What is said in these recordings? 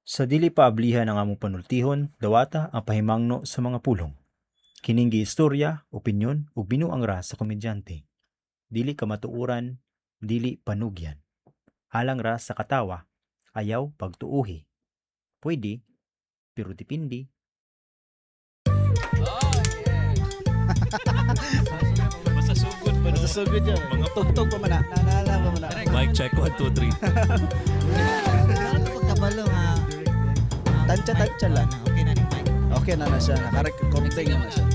Sa dili pa ablihan ang among panultihon, dawata ang pahimangno sa mga pulong. Kining giistorya, opinyon ug binuang ra sa komedyante. Dili kamatuoran, dili panugyan. Alang ra sa katawa, ayaw pagtuuhi. Pwede, pero depende. Basta sugod pa, no? Basta sugod yun. Mga Tugtog pa man na. Naalala pa man na. Mic check, 1, 2, 3. Ano pagkabalo nga? Tansya-tansya lang. Okay na ni Mike. Okay na na siya. Naka-recording na na siya.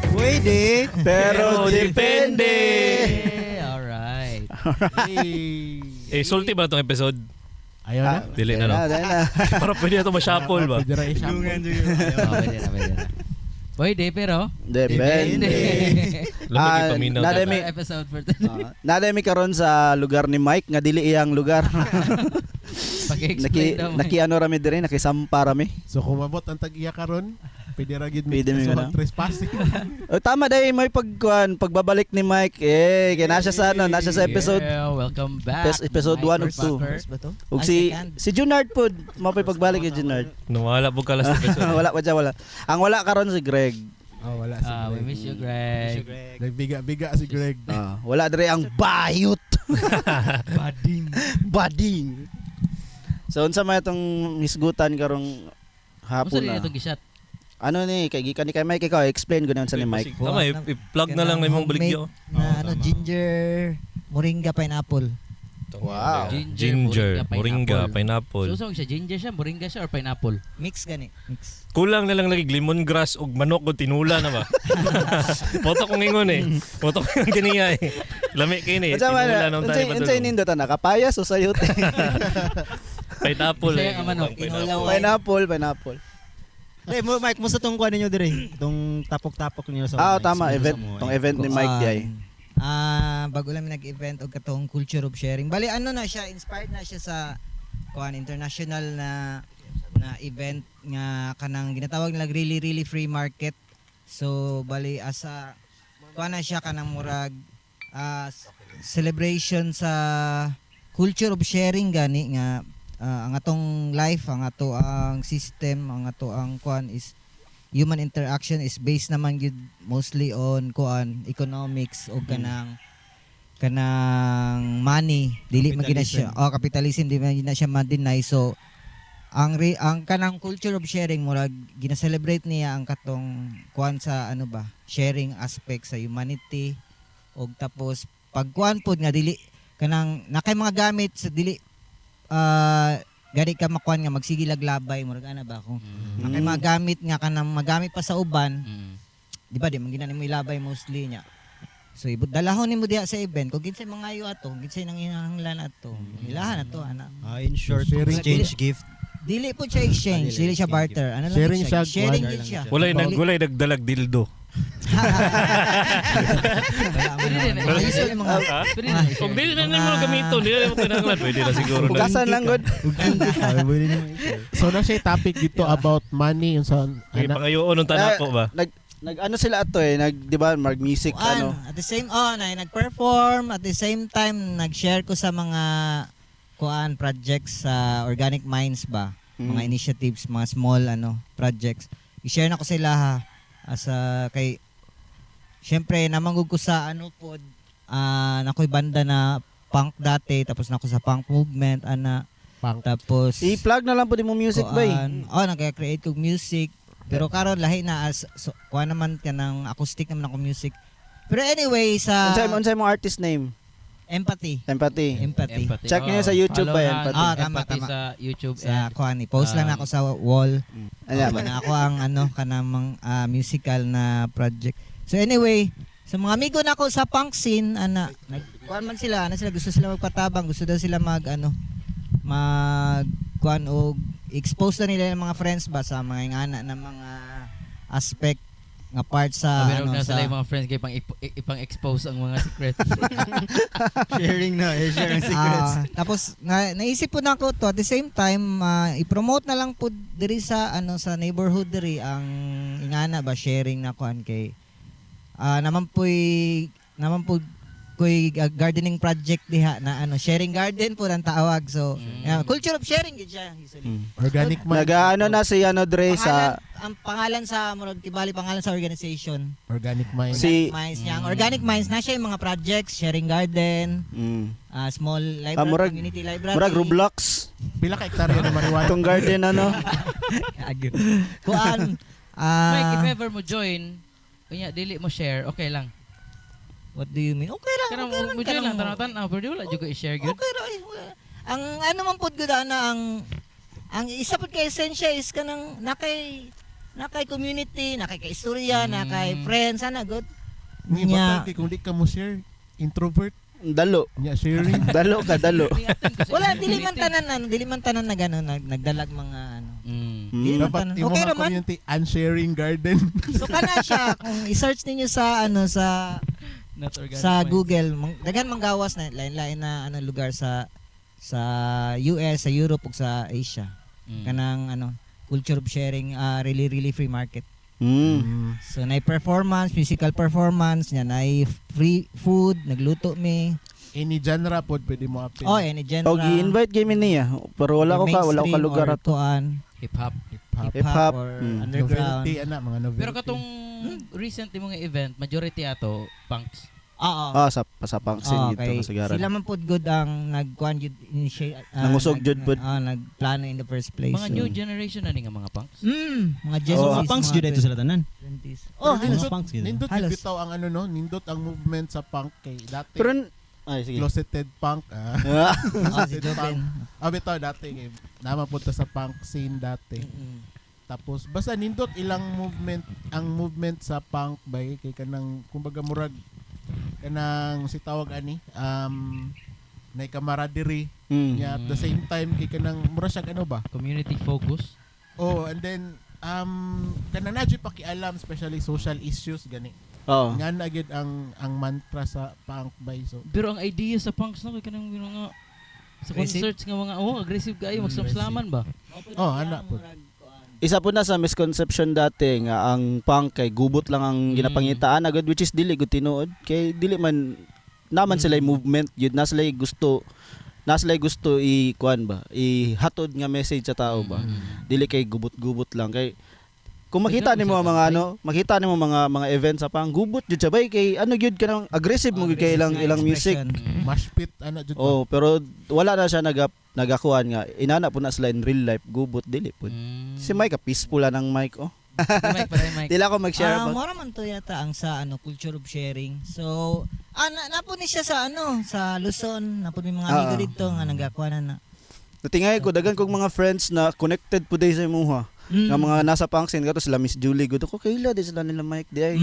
Pwede. Pero depende. Alright. Eh, sulti ba itong episode? Ayaw na. Dili na, no? Dili na. Para pwede na ito ma-shuffle ba? Pwede ra i-shuffle. Oh, pwede na, pwede na. Pwede, pero Depende. Lamig Ah, ipaminaw. nademi- That's our episode for today. Nademi karon sa lugar ni Mike nga dili iyang lugar. Pag-explain Naki daw, Mike. naki ano rami diri, nakisampa rami. So kung mabot ang tag-iya karon, pwede ra gyud Pwede mi so, gana. trespassing. Oh, tama dai may pagkuan pagbabalik ni Mike. Eh, kay nasa sa ano, nasa sa episode Yeah, welcome back. Episode Mike 1 of 2. Fucker. Ug si si Junard pod, mapay pagbalik kay Junard. Nawala po ka last episode. Wala pa siya, wala. Ang wala karon si Greg. Oh, wala si Ah, we Greg. miss you, Greg. Nagbiga-biga si Greg. Ah, wala diri ang bayot. Bading. Bading. So unsa may itong hisgutan karong Hapon hapon na. na? Itong gishat? Ano ni kay gikan ni kay Mike, ikaw explain ko na unsa ni Mike. Tama, i-plug na lang na imong baligyo. Na ano, ginger, moringa, pineapple. Wow. Ginger, Ginger, moringa, moringa, pineapple. So, so siya, ginger siya, moringa siya, or pineapple? Mix gani. Mix. Kulang na lang lagi lemongrass ug manok ug tinula na ba? Poto kong ingon eh. Poto kong ingon kaniya eh. Lami kini. Unsa man Tinula na unsa tayo unsay nindot ana kapayas o sayote? Pineapple Bisaya eh. ang manok. Pineapple. Pineapple, pineapple. Hey, mo Mike, musta tong kuan ninyo dire? Tong tapok-tapok ninyo sa Ah, mga tama, experience event mo, tong eh. event ni Mike di ay. Ah, bago lang mi nag-event og katong culture of sharing. Bali ano na siya, inspired na siya sa kuan international na na event nga kanang ginatawag nila really really free market. So bali asa kuan na siya kanang murag celebration sa culture of sharing gani nga ang atong life, ang ato ang system, ang ato ang kuan is human interaction is based naman gyud mostly on kuan economics o kanang kanang money. Dili man gyud na siya, oh, capitalism, di man gyud na siya ma-deny. So ang kanang culture of sharing, murag gina-celebrate niya ang katong kuan sa ano ba, sharing aspect sa humanity. Og tapos pag kuan pod nga dili kanang nakay mga gamit sa dili gani ka makuan nga magsige laglabay, murag ana ba, kung nakay mga gamit nga kanang magamit pa sa uban, di ba, di man gina nimo ilabay mostly niya. So ibut dalahon nimo diha sa event kung kinsay mangayo ato, kung kinsay nanginahanglan ato, ilahan ato ana. Ah, in short, Sharing. exchange gift. Dili po siya exchange, Ah, dili, dili siya exchange. barter, ano lang Sharing siya, siya, sharing barter din lang siya. siya. Walay nag walay nagdalag dildo. Wala man naman. Usually mga Ha? Kung dili na nimo gamiton, dili na mo kinahanglan, pwede na siguro na. Hugasan lang gud. So na siya topic dito about money yung sa Ay, anak. pangayoon ng tanako ba? Nag nag ano sila ato eh, nag di ba mag music Kuan, ano. at the same, oh, na nag-perform at the same time nag-share ko sa mga kuan projects sa Organic Minds ba, mga initiatives, mga small ano projects. I-share na ko sila ha as a, kay syempre namanggug ko sa ano pod, nakoy banda na punk dati, tapos nako sa punk movement ana. Punk. Tapos I-plug na lang po di mo music bay. kuan, oh, nag-create kog music. Pero karon lahi na as so, kuan naman kanang acoustic naman ako music. Pero anyway sa Unsay unsay mo artist name? Empathy. Empathy. Empathy. Check niyo sa YouTube ba, Empathy? Ah, tama, Empathy tama. sa YouTube Sa and kuan, i-post lang ako sa wall. Ano Oh, ba? na ako ang ano kanang musical na project. So anyway, sa mga amigo na ako sa punk scene ana, nag kuan man sila, ana sila, gusto sila magpatabang, gusto daw sila mag ano mag kuan og expose na nila yung mga friends ba sa mga ingana na mga aspect nga part sa Sabi ano na sa sila yung mga friends kay pang ipang-expose ang mga secrets. Sharing na, eh, sharing secrets. Ah, tapos naisip po na ako to at the same time i-promote na lang po diri sa ano sa neighborhood diri ang ingana ba sharing na kuan kay naman po'y naman po koy gardening project diha na ano, sharing garden po ang tawag. So, yeah, culture of sharing gid siya usually. Organic man. Nagaano na si ano Dre sa Pangalan, ang pangalan sa murag tibali pangalan sa organization. Organic mind. Si Minds niya. Ang Organic Minds na siya yung mga projects, sharing garden, small library, murag- community library. murag Roblox Pila ka hektarya na marijuana? itong garden ano. Kuan. Mike, if ever mo join, kunya dili mo share, okay lang. What do you mean? Okay lang. Kanang Okay lang. mo join kanang lang tanaw-tanaw, pero di wala jud ko i-share gyud. Okay ra eh. Wala. Ang ano man pud gud ana ang isa pud kay essensya is kanang nakay community, nakay kaistorya, nakay friends ana good. Ni Nya. bata kay kung di ka mo share, introvert, Dalo. nya sharing. Dalo ka dalo. Wala dili man tanan ano, dili man tanan na ganun nagdalag mga ano. Dili man Dapat tanan. imo Okay nga ra man. community unsharing garden. So kana siya kung i-search ninyo sa ano sa Not organic sa minds. Google, daghan manggawas na lain-lain na ano lugar sa US, sa Europe ug sa Asia. Kanang ano, culture of sharing, really really free market. So nay performance, musical performance, nya nay free food, nagluto mi. Any genre pod pwede mo appeal. Oh, any genre. Og i-invite gyud mi niya pero wala ko ka mainstream lugar or ato. kuan, Hip hop. Hip hop. hip hop Hip-hop. or underground. Novelty ana mga novelty. Pero katong recent imong event, majority ato punks. Oo. Ah, sa pangsin Oo, dito kay kasagaran. Sila man pud good ang nagkuan jud initiate Nangusog jud pud. Nagplano in the first place. Mga So. new generation na ni nga mga punks. Mga Gen Oh, Zs, Mga punks mga jud ito sila tanan. 20s. Oh, Pero halos. Mga punks jud. Nindot Halos. jud bitaw ang ano no, nindot ang movement sa punk kay dati. Pero ay sige. Closeted punk ah. Ah, Oh, si Joven. Ah, bitaw dati kay nama punta sa punk scene dati. Tapos basta nindot ilang movement ang movement sa punk bay kay kanang kumbaga murag kanang si tawag ani nay camaraderie niya at the same time kay kanang mura siya ano ba? Community focus. Oh, and then kanang na pakialam especially social issues gani. Oo. Nga na gyud ang mantra sa punk bay so. Pero ang idea sa punks no kay kanang mga sa Aggressive? concerts nga mga oh aggressive kayo magslamslaman ba? Oh, ana po. Isa po na sa misconception dati nga ang punk kay gubot lang ang ginapangitaan agad, which is dili gud tinuod kay dili man naman sila movement yun na sila gusto i kuan ba, ihatod nga message sa tao ba, dili kay gubot-gubot lang. Kay kung makita Ikaw, nimo isa ang mga ano, makita nimo mga event sa pang gubot jud siya bay kay ano gyud kanang aggressive mo gyud kay ilang ilang music. Mash pit ana jud ba? Oh, pero wala na siya nagakuan nga inana po na sila in real life gubot, dili po. Si Mike, peaceful lang ang Mike oh. Mike, pala Mike. Dili ako mag-share about. Mora man to yata ang sa ano culture of sharing. So, napo ni siya sa ano sa Luzon, napo ni mga amigo dito nga nagakuha na na. Natingay ko daghan kong mga friends na connected po day sa imuha. Nga mga nasa pangsin kato sila Miss Julie gud ko kaila di sila nila Mike di ay.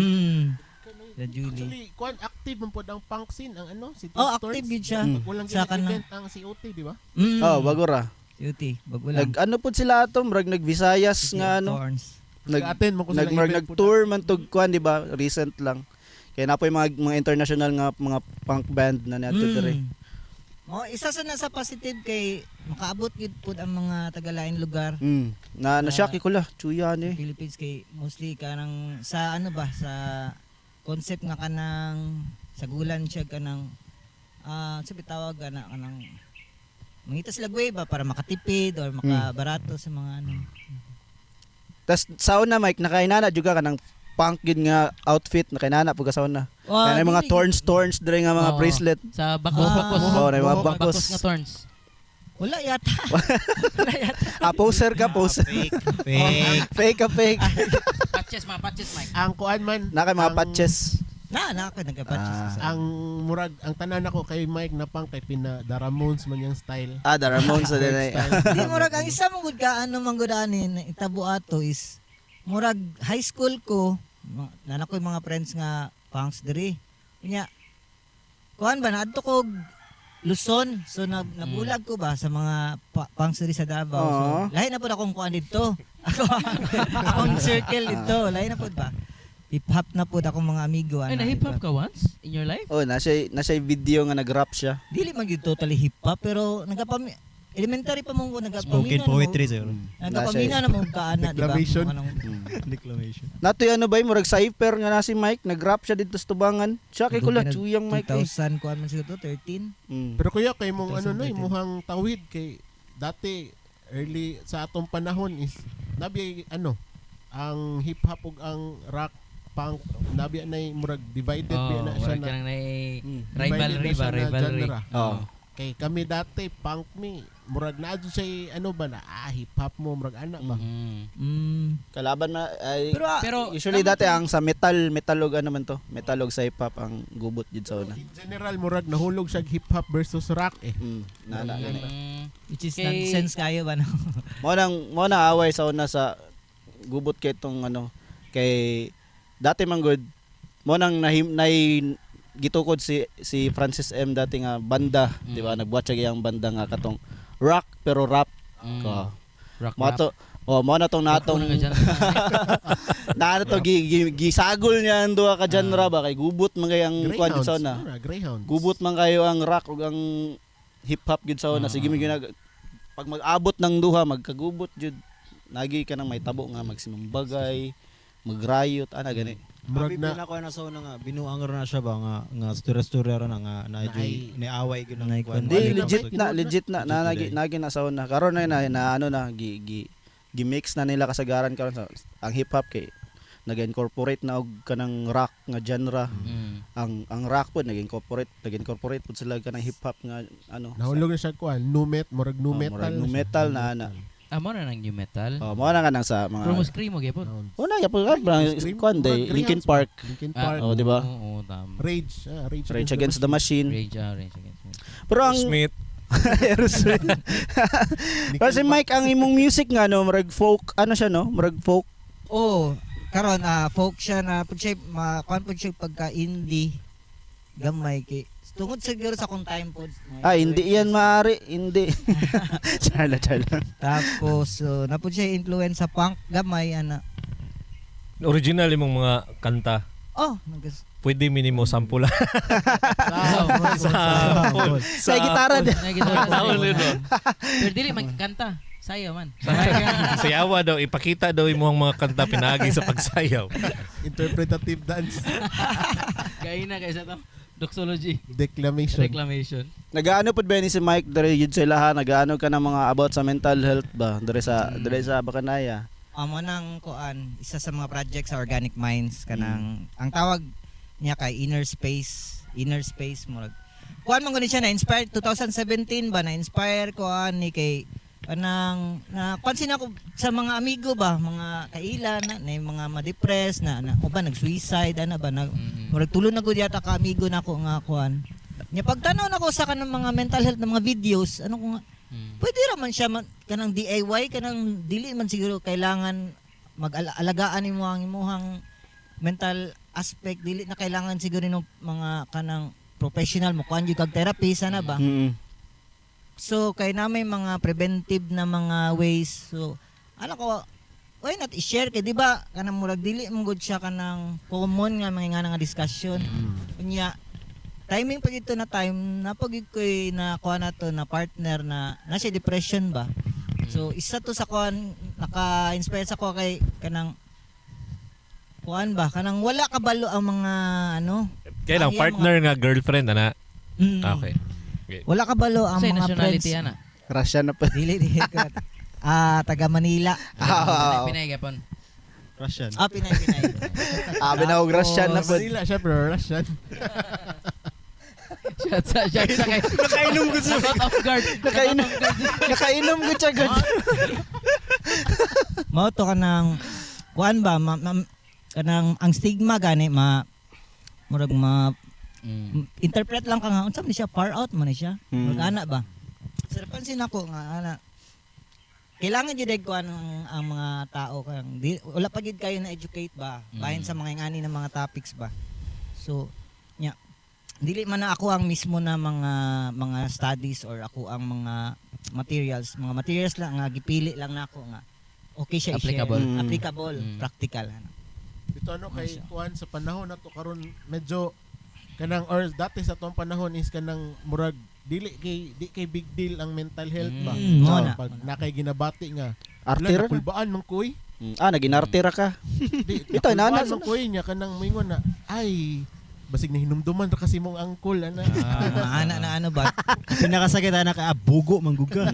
The Julie. Actually, kuan active man pod ang punk scene ang ano si Oh, active yun siya. Pag walang Sa event ang COT, di ba? Oh, bago ra. Duty, bago lang. Nag ano pud sila ato, murag nag Visayas nga ano. Thorns. Nag Nag-attend mo ko nag sila murag event po nag-tour man tug kuan di ba recent lang. Kaya na po yung mga international nga mga punk band na niadto diri. Oh, isa sa nasa positive kay makaabot gyud pud ang mga tagalain lugar. Na na-shock ko la, chuya ni. Philippines kay mostly kanang sa ano ba sa concept nga kanang sagulan siya kanang sa bitawag kana kanang mangita sila way ba para makatipid or makabarato sa mga ano. Tas sa una Mike nakainana jud ka kanang punk yun nga outfit nakainana pug sa una. Oh, Kaya mga dili- thorns diri nga mga Oo. bracelet. Sa bakos bakos. Oh, na mga Bakos bakos. nga thorns. Wala yata. Wala yata. Ah, poser ka, poser. Fake. Fake. Fake ka, fake. Patches mga patches Mike. Ang kuan man Naka mga patches. Na ako nagka-patches. Ang murag ang tanan ako kay Mike na punk kay pina The Ramones man yung style. Ah, the Ramones na din ay. Style. Di murag ang isa mong gud ka ano man gud ani na itabo ato is murag high school ko nana ko yung mga friends nga punks diri. Unya kuan ba naadto ko Luzon so nabulag ko ba sa mga punks diri sa Davao. So Oo. lahi na pud akong kuan didto. Ako akong circle didto lahi na pud ba. Hip hop na pud akong mga amigo Ay, ana. na hip hop ka once in your life? Oh, nasa video nga nag-rap siya. Dili man gyud totally hip hop pero nagapami Elementary pa mo ko Spoken nagapamina na mo. poetry siguro. Nagapamina na mo kaana, di ba? Declamation. Declamation. Natoy ano ba murag cypher nga na si Mike nag-rap siya dito sa tubangan. Siya kay kula chuyang Mike eh. 2000 kuan man siguro to, 13. Pero kuya kay mong ano no, 2013. imuhang tawid kay dati early sa atong panahon is nabi ano ang hip hop ug ang rock punk nabi nay murag divided Oh, biya na siya murag na kanang nay divided rivalry na ba, siya na rivalry. genre. Oo. Kay kami dati punk mi murag na adto siya ano ba na hip hop mo murag ana ba. Kalaban na ay Pero, Pero usually dati ang sa metal metalog ano man to, metalog sa hip hop ang gubot jud sa una. In general murag nahulog siya hip hop versus rock eh. Nana gani. Which is nonsense kayo ba no? Mo nang away sa una sa gubot kay itong ano kay dati man good mo nang nahim nay gitukod si si Francis M dati nga banda, di ba? Nagbuhat siya iyang banda nga katong rock pero rap. Ko. Rock, Mo to oh mo na tong natong na to gi, gi, gisagol niya ang duha ka genre ba kay gubot man kay ang kuan Greyhounds. sa una. Mura, Greyhounds. Gubot man kayo ang rock ug ang hip hop gid sa una. Sige mi ginag pag mag-abot ng duha magkagubot jud nagi ka nang may tabo nga magsinumbagay, magrayot ana gani. Murag Abi na na ko na sa una nga binuang ra na siya ba nga nga storya-storya ra na nga na Naay- niaway gyud Naay ang kuan. Di Wala legit na, na legit na na Legit nagi na nagi na sa una. Karon na na, na ano na gi gi gi mix na nila kasagaran karon sa ang hip hop kay nag-incorporate na og kanang rock nga genre. Ang rock pod nag-incorporate pod sila kanang hip hop nga ano. Nahulog na siya kuan, nu met, murag nu Oh, metal. murag na nu siya. metal na ana. Ah, mo na nang new metal. Oh, mo na ka nang sa mga Pero mo scream mo gyapon. Sounds. Una ya po kuan day Murag Linkin Greyhounds Park. Linkin Ah, Park. Oh, di ba? Oo, tama. Rage, Rage, Rage Against the Machine. Rage Against the Machine. Pero ang Smith. Aerosmith. Pero si Mike ang imong music nga no, murag folk ano siya no, murag folk. Oh, karon folk siya na pud siya ma kuan pud siya pagka indie gamay kay tungod siguro sa akong time pod. Ah, hindi yan maaari, hindi. Charla, charla. Tapos so, na pud siya influence sa punk gamay ana. Original imong mga kanta. Oh, nagas Pwede minimo sample. Sample. Sa gitara niya. Sample yun, no? Pero dili magkanta. Sayaw man. Sayawa daw, ipakita daw imong mga kanta pinagi sa pagsayaw. Interpretative dance. Gaya na kaysa to. Doxology. Declamation. Reclamation. Nagaano pud ba ni si Mike dere yun sa ilaha, nagaano ka ng mga about sa mental health ba dere sa Bakanaya. Amo nang kuan isa sa mga project sa Organic Minds kanang ang tawag niya kay Inner Space, Inner Space murag. Kuan man gani siya na inspired 2017 ba na inspire kuan ni kay kanang na pansin ako sa mga amigo ba, mga kaila na, na yung mga ma-depress na, na o ba nag-suicide ana ba na, murag tulo na gud yata ka amigo na ako nga kuan. Nya pagtanaw nako sa kanang mga mental health na mga videos, ano ko nga pwede ra man siya man, kanang DIY kanang dili man siguro kailangan mag-alagaan nimo ang imuhang mental aspect dili na kailangan siguro ng mga kanang professional mo kuan jud kag therapy sana ba. So kay na may mga preventive na mga ways. So ano ko why not i-share kay di ba kanang murag dili man gud siya kanang common nga mga nga discussion. Unya timing pag ito na time na pag ko'y na kuha na to na partner na na siya depression ba. So isa to sa kuan naka-inspire sa ko kay kanang kuan ba kanang wala kabalo ang mga ano Kaya lang, Ang iyang partner nga girlfriend, ana. Okay. Wala kabalo ang Sa mga friends. nationality ana. Russia na pa. Dili dili ko. Taga Manila. Pinay gyapon. Russian. Ah, Pinay Pinay. Abi na og Russian na pud. Manila siya pero Russian. Shot sa shot sa kay. Nakainom ko siya. Caught off guard. Nakainom. Nakainom ko siya gud. Mao to kanang kuan ba ma, kanang ang stigma gani ma murag ma interpret lang ka nga unsa man ni siya far out man ni siya. Murag ana ba. Sir pansin ako nga ana kailangan jud ay kuan ang mga tao kang di, wala pa gid kayo na educate ba bahin sa mga ingani ng mga topics ba. So nya dili man na ako ang mismo na mga studies or ako ang mga materials lang nga gipili lang nako nga okay siya i-share. Applicable. Applicable, practical ano. Ito ano kay kuan sa panahon nato karon medyo kanang or dati sa tuong panahon is kanang murag Dili kay di kay big deal ang mental health ba. Mo na. Pag na kay ginabati nga, wala Artira na. nakulbaan man koy. Ah, naginartira ka. Di Ito, nakulbaan inana- man koy nya kanang moingon na ay basig nahinumduman ra kasi mong angkol ana. Ah, ana na ano ba? Pinakasakit ana ka bugo mangguga.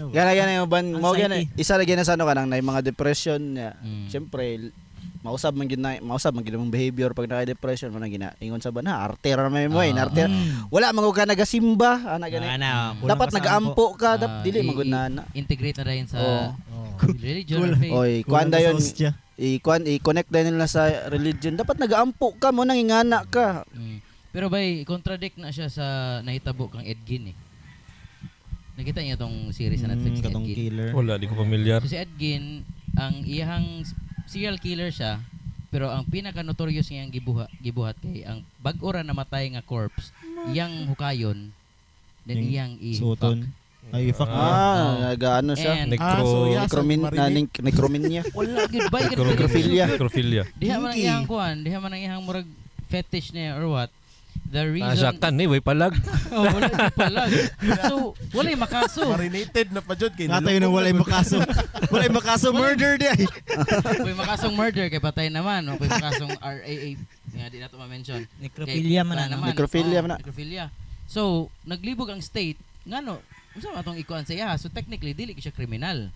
Gana gana yung ban mo gana Anxiety. isa lagi na sa ano kanang na mga depression niya. Siyempre mausab man gid na mausab man gid mong behavior pag naka-depression mo na gina ingon sa ban ha artera na may mo eh artera. Wala man gud ka nagasimba ana gani. Dapat nagaampo ka, dapat dili man gud na ana. Integrate na rin sa Oo. Oh. religion or faith. Oy, kuan dayon i-kuan i-connect dayon nila sa religion. Dapat nagaampo ka mo nang ingana ka. Pero bay, contradict na siya sa nahitabo kang Ed Gein eh. Nakita niyo tong series sa Netflix ni Ed Katong Gein? killer. Wala, di ko familiar. So si Ed Gein, ang iyahang serial killer siya, pero ang pinaka-notorious ngayang gibuhat kay ang bag-o ra namatay nga corpse, iyang hukayon, then Yung iyang i-fuck. Suoton. Ay, fuck. Ah, nagaano siya. And Necro... Ah, so yeah, sa Necromin na marinate. necrominia. wala gyud bay Necrophilia. Necrophilia. Diha man ang iyang kuan, diha man ang iyang murag fetish niya or what. The reason Nasaktan eh, way palag. Oh, wala gyud palag. So, walay makaso. Marinated na pa jud kay Natayo na nalukong walay na gud. makaso. Walay makaso murder di ay. Uy, makasong murder kay patay naman. Uy, makasong RAA nga di na to ma-mention. Necrophilia man Kay- ano. Necrophilia Oh, man na. Necrophilia. So, naglibog ang state ngano unsa man atong ikuan sa iya? So technically dili gyud siya kriminal.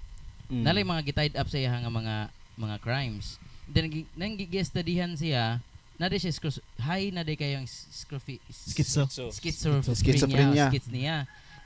Nalay mga gitied up sa iya nga mga crimes. Then nang gigestudihan siya, na di siya high na di kayong Schizo. schizophrenia, Schizophrenia. schizophrenia.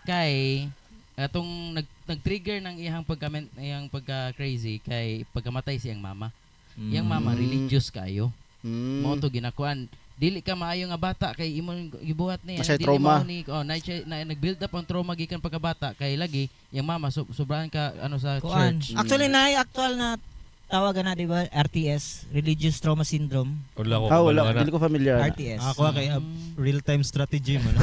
Kay atong nag-trigger ng iyang pagka iyang pagka crazy kay pagkamatay siyang mama. Iyang mama religious kayo. Mao to ginakuan. Dili ka maayo nga bata kay imo gibuhat niya. Masay Dili trauma. mao ni oh, na nag-build up ang trauma gikan pagkabata kay lagi iyang mama sobrahan ka ano sa Kuan. church. Actually na actual na tawagan na di ba RTS, Religious Trauma Syndrome, Wala ko. Ah, wala, kabalo na. dili ko familiar. na. RTS. Ako kay real-time strategy man.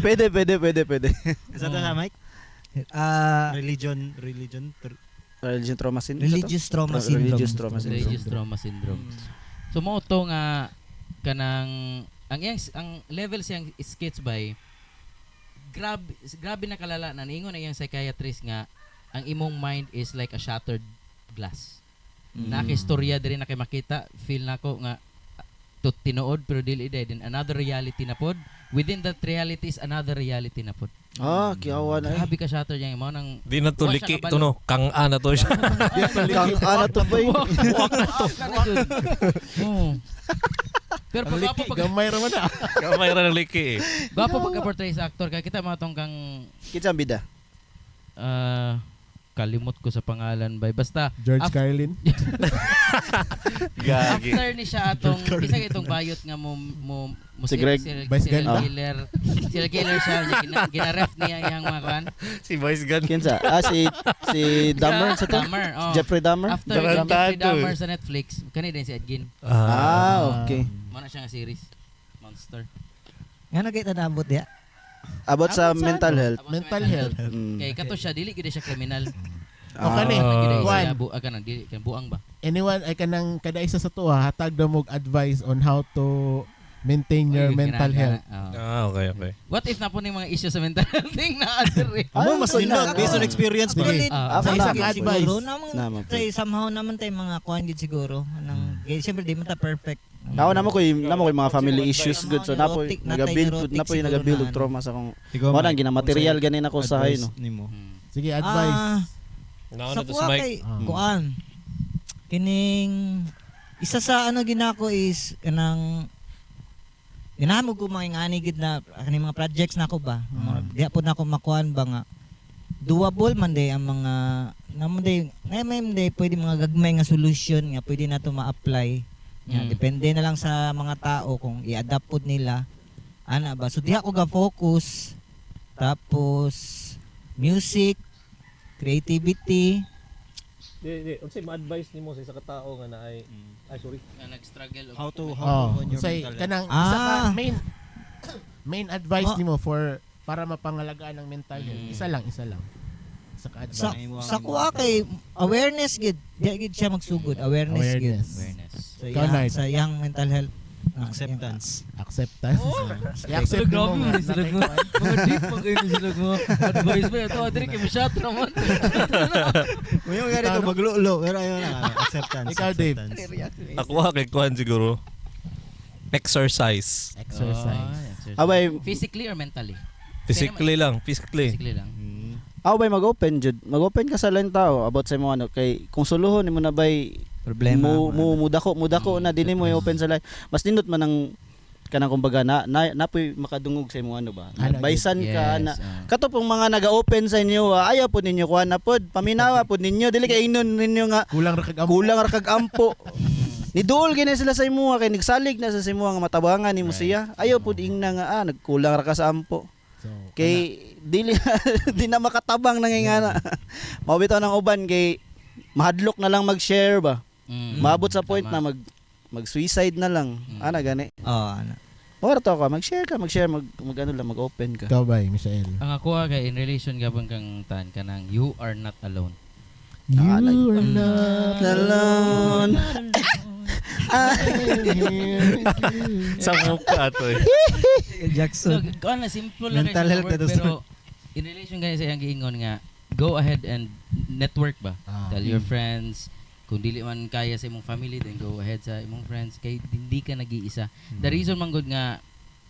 Pwede, pwede, pwede, pwede. Isa to na, Mike? Ah, Religion, Religion trauma syndrome. Religious Trauma Syndrome. Religious trauma syndrome. Religious trauma syndrome. So mao to nga kanang ang iyang ang level siyang skits by grabe na kalala na niingon ang iyang psychiatrist nga ang imong mind is like a shattered glass. Na kay istorya diri na kay makita feel nako nga to tinuod pero dili day then another reality na pod within that reality is another reality na pod. Ah, kiawa na eh. Grabe ka shattered yang mao nang Di na to Wa siya liki kabalo. to no. Kang-a na to siya. Kang ano to ba eh? Oo. Pero Ang pag liki, pag gamay ra man na. Kamay ra ng liki eh. gwapo pagka-portray sa actor kay kita mga tong kang Kinsa ang bida? Kalimot ko sa pangalan bay basta George Carlin. Gagi. after ni siya atong bisa itong bayot nga mo mo, mo Si Greg. Vice serial Ganda. killer serial killer siya niya, ginaref niya iyang mga kan Si Vice Ganda. Kinsa? Ah, si Dahmer sa to? Dahmer, oh. Jeffrey Dahmer? After Tarantado Jeffrey eh. Dahmer sa Netflix kani din si Ed Gein. Ah, okay. Mo na siya nga series Monster. Ngano kay tanabot diya? About sa About sa mental ano? health. About sa Mental health. Kay kato siya dili gid siya kriminal. O kani, Ah. Juan. Siya bu kanang dili kanang buang ba. Anyone ay kanang kada isa sa tuwa hatag na mo og advice on how to maintain your Oy, mental kinahanglan health. na, oh. Ah, okay. What if na po ni mga issue sa mental health thing na other eh? Amo mas Ay, nindot wala. based on experience ba. Actually, Ah, Ako sa na. gid Advice. siguro naman Naman po. tay somehow naman tay mga kuan gid siguro nang kay siyempre di man ta perfect. Ako namo ko mga family issues good so napo Neurotic, natay nagabuild neurotic napo siguro nagabuild na og ano. trauma sa akong Ikaw, mo Mike, nang ginamaterial ganin ako sa hay no. advice nimo. Sige, advice. Ah, Nauna Sa to si kuha Mike. kay Ah. kuan. Kining isa sa ano ginako is kanang ginahamo ko mga ingani gid na kaning mga projects nako ba. Diya po nako makuan ba nga doable man day ang mga namo day ngay may day pwede mga gagmay nga solution nga pwede nato ma-apply. Nga, depende na lang sa mga tao kung i-adapt pod nila. Ana ba? So diha ko ga focus tapos music, creativity, Di, di. Unsay ma-advise nimo sa isa ka tawo nga naay ay sorry. Nga nag-struggle og- How to Oh, on your say mental health. kanang isa ka Ah. main main advice Oh. nimo for para mapangalagaan ang mental health. Mm. Isa lang, isa lang. Isa ka advice. Sa kuha kay awareness gid, di gid siya magsugod, awareness, gid. Awareness. Awareness. Sa Ikaw, iyang, Knight. sa iyang mental health. Acceptance. Acceptance. I-accept Grabe mo mo nga. ni sila mo. Mga deep pag kayo ni sila mo. Advice mo ito adri kay masyado naman. Ngayon nga rito maglulo pero ayun na acceptance. Ikaw, Dave. Acceptance. Ako ha, kay Kwan siguro. Exercise. Exercise. Abay, Physically or mentally? Physically lang, physically. Physically lang. Aw bay mag-open jud. Mag-open ka sa lain tao about sa imong ano kay kung suluhon nimo na bay Problema. mo mo mudako mudako na dinhi mo i-open sa lain. Mas nindot man ang kanang kumbaga na, na napoy makadungog sa imong ano ba. Ana, Advisean ka na. Yes, ah. Kato pong mga naga-open sa inyo, ah, ayaw po ninyo kuha na pod, paminawa pod ninyo, dili kay ingnon ninyo nga Kulang ra kag ampo. kulang ra kag ampo. Ni duol gini sila sa imuha kay nagsalig na sa imuha nga matabangan nimo Right. siya. Ayaw pod ingna nga ah, nagkulang ra ka sa ampo. So, Kay dili di na makatabang nangingana. Mao bitaw ng uban kay mahadlok na lang mag-share ba. Maabot sa point Tama. na mag mag-suicide na lang. Ana gani. Oh, ano. Mao ra to ka, mag-share ka, mag-share, mag, mag ano lang, mag-open ka. Ikaw ba, Michael? Ang ako ah, kay in relation gabang kang tan kanang you are not alone. You Ah, are not Alone. here with you. Sa mukha to eh. So, Jackson. kuan na simple lang Mental kay siya health word, na to, pero in relation gani sa iyang giingon nga go ahead and network ba. Ah. Tell your friends kung dili man kaya sa imong family then go ahead sa imong friends kay hindi ka nag-iisa. The reason man gud nga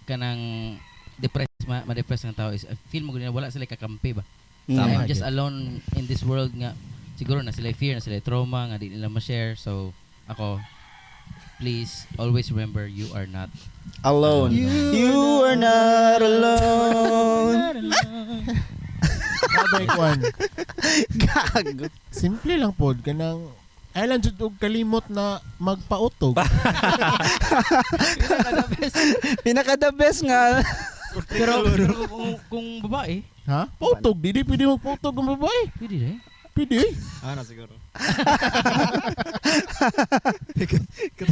kanang depressed ma, ma-depress ang tao is I feel mo gud na wala sila kakampi ba. Tama. I'm just alone in this world nga siguro na sila fear na sila trauma nga di nila ma-share so ako please always remember you are not Alone. You are not alone. Ikaw ba, Kwan? Gago. Simple lang pod kanang ay lang jud og kalimot na magpautog. Pinaka the best nga. Pero, pero kung babae, Ha? Pautog di di pwede magpautog ang babae. pwede eh. Pwede. eh. Ano siguro.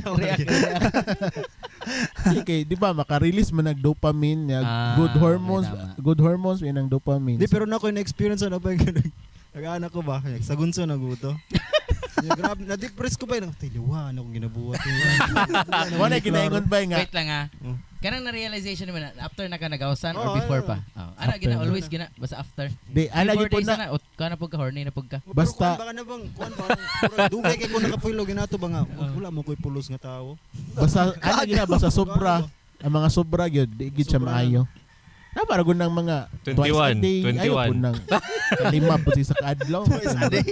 React, react. Di kay di ba maka-release man nag dopamine ya, Ah, good hormones, tama. good hormones yun ang dopamine. Di pero na ko na-experience ano ba yung nag-anak ko ba? Sa gunso naguto. Ya, grabe, na-depress ko ba yun? Tiliwa, ano kong ginabuhat? Wala ginaingon ba nga? Wait lang ah. Kanang na-realization naman na after na ka nagawsan or Oo, before ayun. pa? Oh. Ana After. gina always gina basta after. Di ala Before gyud po days na na o ka na pud ka horny na pud ka. Basta- Basta baka na bang kuan parang murag dugay kay ko nakapulo ginato ba nga wala mo ko'y pulos nga tao. Basta ano gina basta sobra ang mga sobra gyud di gyud siya Sobra. maayo. Na para gud ng mga twice a 21, day, ayaw 21. po ng lima po sa kaadlaw. Twice a day.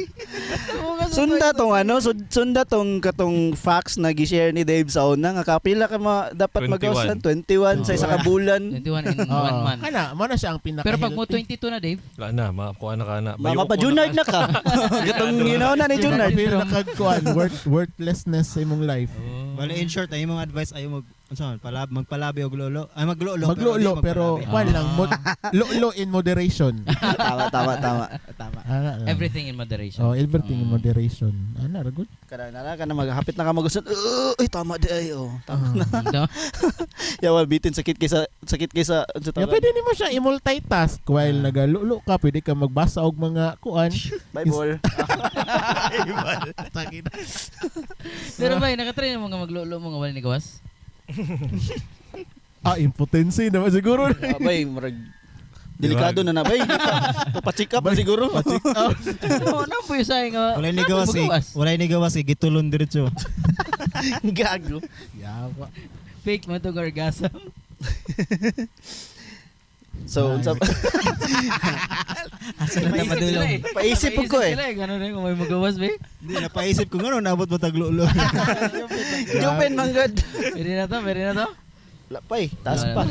Sunda tong ano, sunda tong katong facts na gi-share ni Dave sa una nga kapila ka ma, dapat 21. magawasan 21 sa isa ka bulan. 21 in one month. Kana mo na siya ang pinaka Pero pag mo 22 na Dave, Wala na, makakuha na ka na. Mama pa Junard na ka. Katong ginawa na ni Junard. Feel na kag kuan worthlessness sa imong life. Bale in short, ay imong advice ay mag unsa man palab magpalabi og lolo. Ay maglolo Maglolo pero di kuan lang lolo in moderation. Tama, tama, tama. Tama. Ana lang. everything in moderation. Oh, everything in Mm. moderation. Ana ra good. Kada na ka na maghapit na ka magusan. Ay tama di ay oh. Tama. No? Yawa bitin sakit kaysa sakit kaysa unsa Ya, tawag? pwede nimo siya i-multitask while nagalolo ka, pwede ka magbasa og mga kuan. Bible. Pero bay nakatry na mga maglolo mo nga wala ni gawas? Ah, impotency naman siguro. Ah, bay murag delikado na na bay. Pa-check up na siguro. No, ano po yung say nga? Walay ni gawas eh. Walay ni gawas eh gitulon diretso. Gago. Yawa. Fake mo to orgasm. So unsa Asa na Paisip sila eh. Paisip po ko eh. Sila eh. Ganun eh, kung may magawas ba eh. Hindi napaisip ko ngano naabot mo taglolo. Jupen man gud. Pwede na to, pwede na to. La pa eh, taas pa.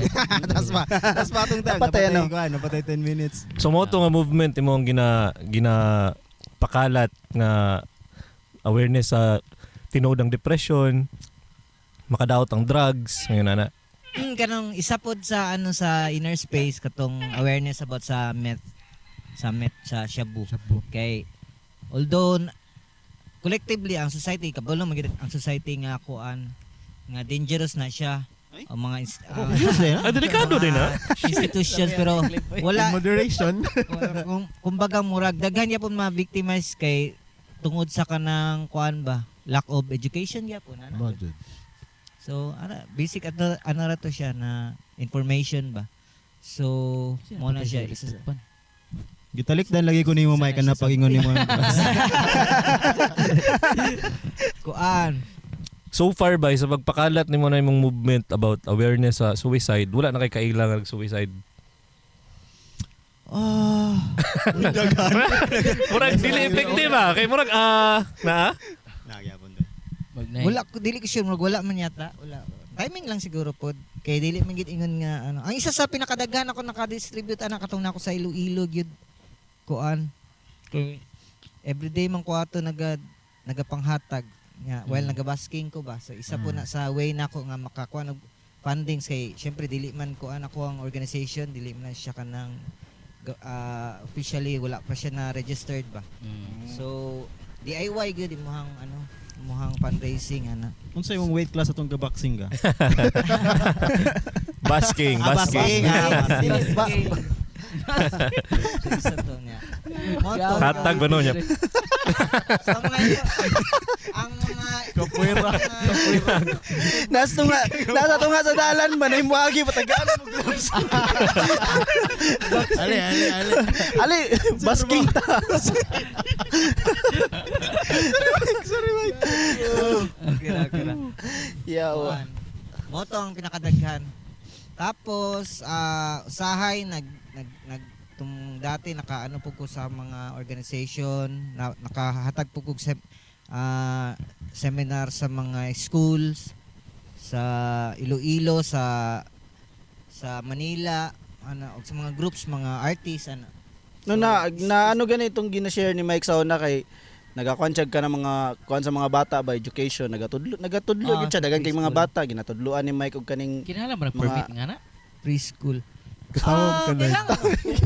Tas pa. Tas pa atong tag. Napatay, ano? Kuan, napatay 10 minutes. So mo to nga movement imong gina gina pakalat nga awareness sa tinuod ang depression, makadaot ang drugs, ngayon ana. Kanang isa pod sa ano sa inner space katong awareness about sa meth sa shabu. Shabu. Kay although collectively ang society kabalo man gyud ang society nga kuan nga dangerous na siya ang mga Ah, delikado din ha. institutions pero wala In moderation. kung kumbaga murag daghan gyapon ma-victimize kay tungod sa kanang kuan ba lack of education gyapon ana. Mo jud. So ana basic ato ano ra to siya na information ba. So mo na siya isa sa Gitalikdan lagi ko nimo mic na pagingon nimo. Kuan. So far ba sa pagpakalat nimo na imong movement about awareness sa suicide, wala na kay kaila nga suicide? Ah, Murag dili effective ah. Kay murag na. Nagyapon doon. Wala ko, dili ko sure, murag wala man yata. Wala. Timing lang siguro pod. Kay dili man gid ingon nga ano. Ang isa sa pinakadaghan ako naka-distribute ana katong nako sa Iloilo gyud. Kuan. Kay everyday man ko ato nagapanghatag nga while nagabasking ko ba. So isa po na sa way nako nga makakuan og fundings kay syempre dili man kuan ako ang organization, dili man siya kanang officially wala pa siya na registered ba. So DIY gyud imuhang ano, imuhang fundraising ana. Unsa imong weight class atong gaboxing ka? Basking, basking. Basking. So, isa to niya. Mo to. Hatag ba no niya? Sa mga ang mga Kapuwera. Nasa tunga sa dalan man ay muagi patagaan mo gloves. Ali, ali, ali. Ali, basking ta. Okay ra, okay ra. Yawa. Kuan. Mo to ang pinakadaghan. Tapos usahay nag nag nag tung dati nakaano po ko sa mga organization, nakahatag po ko seminar sa mga schools sa Iloilo, sa Manila, ano, og sa mga groups, mga artists, ano. No, na na ano ganitong gina-share ni Mike sa una kay nagakuan ka ng mga kuan sa mga bata ba education, nagatudlo nagatudlo gyud siya daghan kay mga preschool. bata ginatudloan ni Mike og kaning Kinahanglan ba nag-permit nga na? Preschool. Katawag ka na. Kailangan.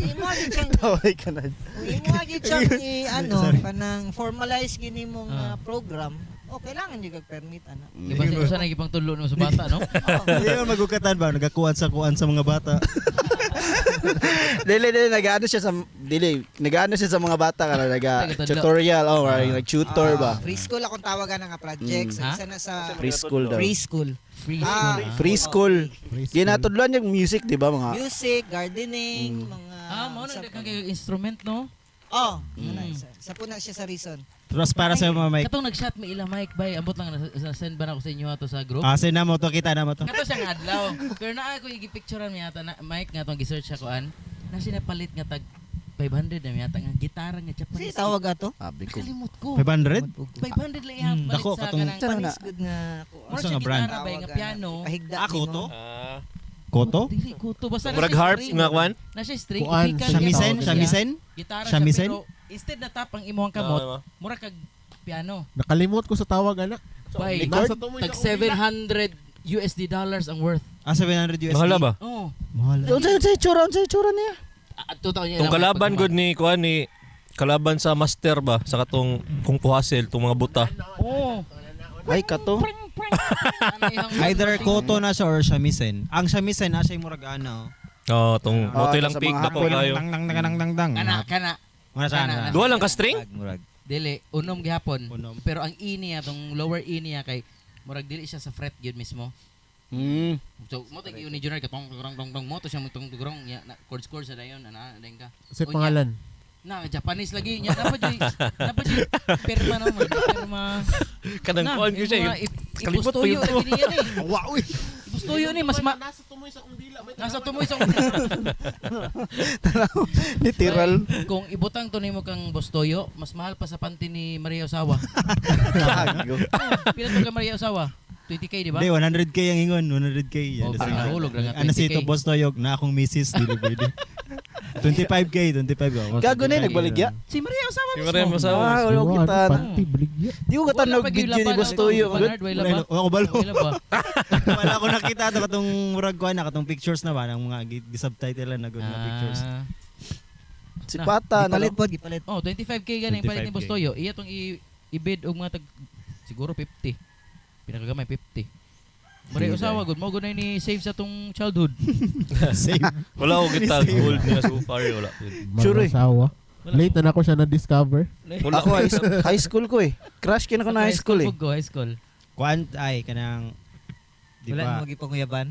Imo gyud siyang tawag ka na. imo gyud siyang ano kanang formalize gini mong program. Oh, kailangan gyud kag permit ana. Di ba sa usa na gipang tudlo no sa bata, no? Hindi man magukatan ba nagakuan sa kuan sa mga bata. Dili dili nagaano siya sa dili nagaano siya sa mga bata kana naga Nagatudlo. tutorial oh or nag-tutor ba. Preschool akong tawagan nga project. So, Ha? isa na sa Preschool daw. preschool. Free school. Preschool. Ginatudloan yung music, di ba mga Music, gardening, mga Mao na daghan kay instrument, no? Oh, ano, isa po na siya sa reason. Tapos para sa mga mic. Katong nag-shot may ila mic bay, ambot lang na send ba na ako sa inyo ato sa group? Ah, send na mo to, kita na mo to. Kato siyang adlaw. Pero naa ko gipicturean mi yata na mic nga atong gi-search ako an. Na sinapalit nga tag 500 na yata nga gitara nga Japanese. Si tawag ato? Sabi ko. Kalimot ko. 500? 500 lang ihang palit Dako, sa katong- kanang Japanese good nga Mura Asa siya nga brand? gitara bay nga piano. Pahigda Ako nimo. to? Koto? Dili kuto basta na Murag siya harp string. nga kwan? Na siya string. Kuan, Ipikan Shamisen? gitara siya. Shamisen? Gitara siya Shamisen? pero instead na tap ang imong kamot, mura kag piano. Nakalimot ko sa tawag anak. Bay, Nasa tumoy tag sa umila. 700 USD dollars ang worth. Ah, 700 USD. Mahala ba? Oh. Mahal. Unsa itsura niya? Adto taon niya. Tong kalaban gud ni kuan ni kalaban sa master ba sa katong Kung Fu Hustle tong mga buta. Oh. Ay kato. Either koto na siya or shamisen. Ang shamisen na siya yung murag ano. Oh, tong Ah, moto lang sa pick mga dako hapon. kayo. Dang dang dang dang dang dang. Kana kana. Wala siya. Kana, ana. Duha lang ka string? Murag. Dili unom gihapon. Unom. Pero ang E niya tong lower E niya kay murag dili siya sa fret gyud mismo. So mo tag ni Junior katong tong tong tong mo to siya mo tong tong ya na chords chords sa dayon ana dayon ka. Sa Unya. pangalan. Na Japanese lagi nya na pa jud na pa jud perma no mo perma. Kanang Na, kuan gyud siya. yung mga Kalimot pa ipustuyo yun. lagi niya ni. Wow. uy. Ipustuyo ni mas ma Nasa tumoy sa kundila. May nasa tumoy sa Literal. Kung ibutang to nimo kang Bostoyo, mas mahal pa sa panty ni Maria Osawa. Gago. Pila to kay Maria Osawa? 20K, di ba? Hindi, 100K ang ingon. 100K. Oh, Yan, nahulog ra nga Ano si 20K. ito, Boss Toyog, na akong misis, dili pwede. 25K, 25 ako. Gago na yun, nagbaligya. Si Maria Osawa Si mismo. Maria Osawa. Ah, wala ko kita. Ano, Panty, baligya. Di ko Wala katanog pa gyud video ni laban, Boss Toyo. Bernard, wala ba? Wala ko balo. Wala ba? Wala ko nakita ito katong murag kuan na katong pictures na ba ng mga gi-subtitle na good na pictures. Ah. Si Pata na. Gipalit pod, gipalit. Oh, 25K ganing palit ni 25K. Boss Toyo. Iya tong i-bid og mga tag siguro 50. Pinakagamay 50. Maria Osawa gud mo gud na ni save sa tong childhood. Same. Wala ko kita gold niya so far wala. Sure eh. Masawa. Wala. Late na ako siya na-discover. Wala Ako high school ko eh. Crush kin ako na high school eh. Go, high school. Kuan ay kanang Di Wala ba? mo gipanguyaban.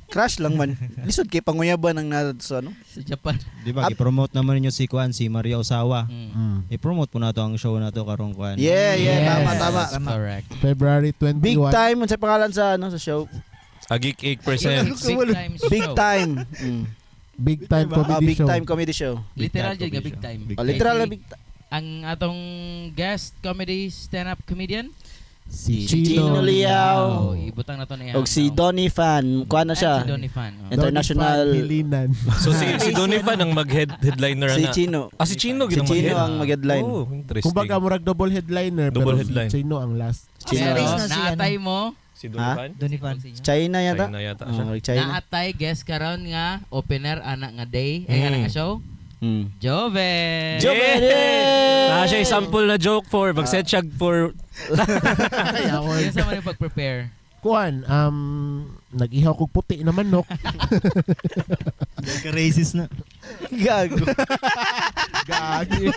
Crash lang man. Lisod kay panguyaban ang na sa ano. Sa Japan. Di ba gi-promote naman ninyo si Kuan, si Maria Osawa. I-promote po nato ang show nato karong kuan. Yeah, Yes. tama tama. Correct. February 21. Big time unsay pangalan sa ano sa show? A Geek Egg presents. Big time show. Big time. Big time comedy Big show. time comedy show. Literal jud nga big time. Big Oh, literal na Kay big time. Ang atong guest comedy stand-up comedian. Si Chino Chino. Liao. Oh, ibutang na to na Og si Donny Fan, kuan na siya. Si Donny Fan. Oh. International Donny Fan Hilinan. So si Donny Fan ang mag-head headliner si na. Chino. Ah, si Chino Si gid ang Chino mag-head. ang mag-headline. Oh, interesting. Kumbaga murag double headliner Double pero headline. si Chino ang last. Chino. Pero Space na si naatay mo. Si Donny Ha? Fan? Donny Fan. China yata. China yata siya. Oh, China. Naatay guest karon nga opener anak nga day, ay anak nga show. Joven. Joven! Yeah! Ah, siya sample na joke for mag-set siya for Yun sa man yung pag-prepare. Kuan, nag-ihaw kog puti na manok. Racist na. Gago. Gago.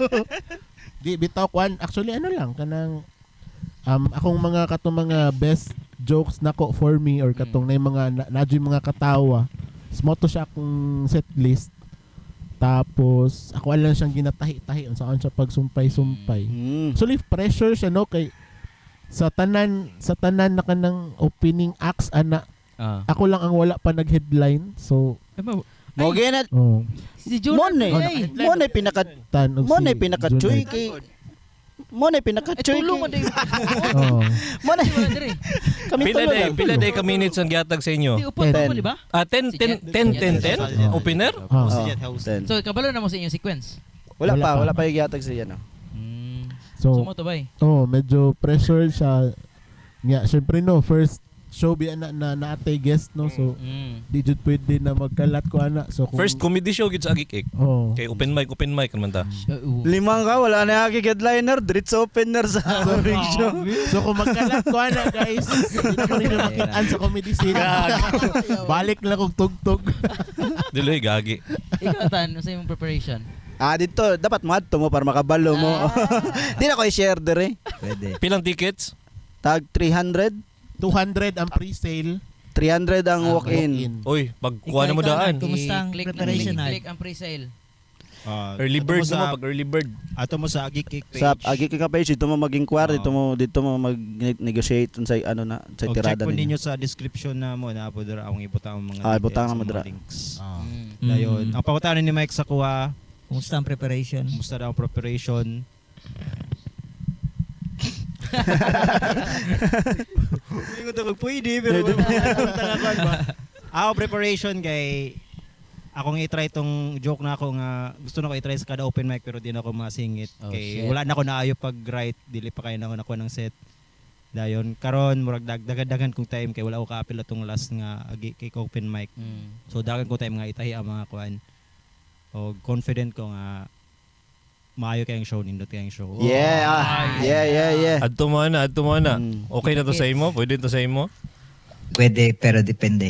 Di bitaw kuan, actually ano lang kanang akong mga katong mga best jokes nako for me or katong na yung mga na, na yung mga katawa. Smoto siya akong set list. Tapos ako lang siyang ginatahi-tahi unsaon siya pagsumpay-sumpay. Actually pressure siya no kay sa tanan na kanang opening acts ana ako lang ang wala pa nag-headline. So Mo na oh, Si mo Jonah. na Ay, mo na pinaka tan og mo si na pinaka chuy Junard. kay mo na pinaka Ay, chuy tulong mo din. Oh. mo na Wala diri. kami pila tulo day, lang. pila day ka minutes ang gihatag sa inyo? Di upo Ten. mo, di ba? Ah, 10 10 10 10 10 opener? Oh. Oh, ten. So kabalo na mo sa inyong sequence. Wala pa yung gihatag sa iya no. So So, mo to bay. oh, medyo pressure siya. Nga, syempre no, first show biya na na naatay guest no. So, di jud pwede na magkalat ko ana. So kung First comedy show gid sa Agik Egg. oh. Kay open mic naman ta. Limang ka wala na yaki headliner, diretso opener sa big show. So kung magkalat ko ana guys, di na ko ninyo makitaan sa comedy scene. Balik lang kog tugtog. Dili gagi. Ikaw tan, sa imong preparation. Ah, dito dapat moadto mo para makabalo mo. Di na ko i-share dire. Pwede. Pilang tickets? Tag 300, 200 ang pre-sale. 300 ang Ah, walk-in. Oy, pagkuha na mo Ikaw, daan. Kumusta ang I-click na- preparation, Nad? I-click ang pre-sale. Early bird na mo pag early bird. Ato mo sa Agik Cake page. Sa agi ka page dito mo mag-inquire, Oo. dito mo mag-negotiate unsay ano na, unsay Og check tirada po ninyo. ninyo sa description na mo na po dira akong ibutang ang mga Ah, ibutang details, na mo mga dira. links. Mm. Dayon, ang pangutana ni Mike sa kuha, Kumusta ang preparation? kumusta daw ang preparation? Hindi ko pwede pero ba? Ako preparation kay akong i-try tong joke na ako nga gusto na ko i-try sa kada open mic pero di na ako masingit Oh, kay shit. wala na ako naayo pag write dili pa kayo na ako nakuha ng set dayon karon murag dagdagan kong time kay wala ko kaapil atong last nga agi kay open mic. So dagan ko time nga itahi ang mga kuan. O confident ko nga maayo kayong show, nindot kayong show. Yeah, ah, yeah. Adto mo na, adto mo na. Mm. Okay na to sa imo? Pwede to sa imo? Pwede pero depende.